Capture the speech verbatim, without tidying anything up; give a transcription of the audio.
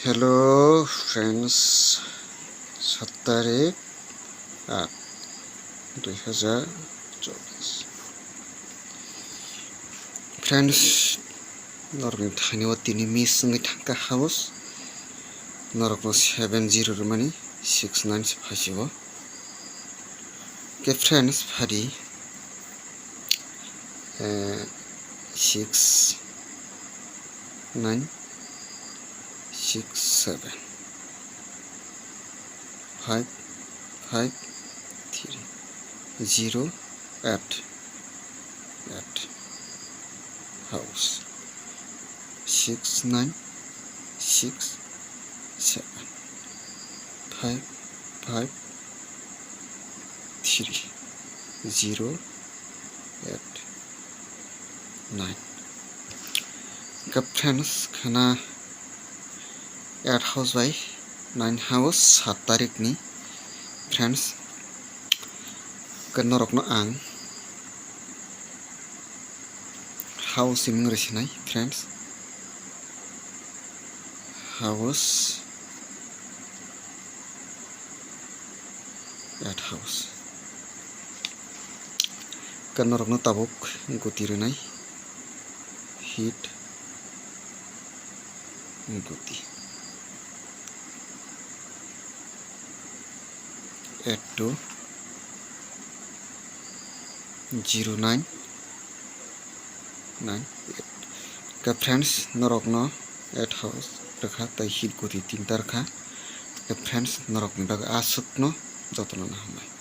Hello friends, sat tarik aat, dui hajar chobis. Friends, norokni thani o tini miss wngwi thangkha house, norokno seven zero rwmani six nine se phaisio. Ke friends, phadi, eh, six nine six seven five five three zero eight eight house six nine six seven five five three zero eight nine. Ke friends, khana eight house bai nine house sat tarikni friends. Ke norokno ang house siming rwsinai friends. House eight house. Ke norokno tabuk guti rwnai hit guti. Eight two zero nine nine eight. Ke friends, norokno eight house rwkha tei hit guti tinta rwkha. Ke friends, norokni bagwi aswkno jotono hambai.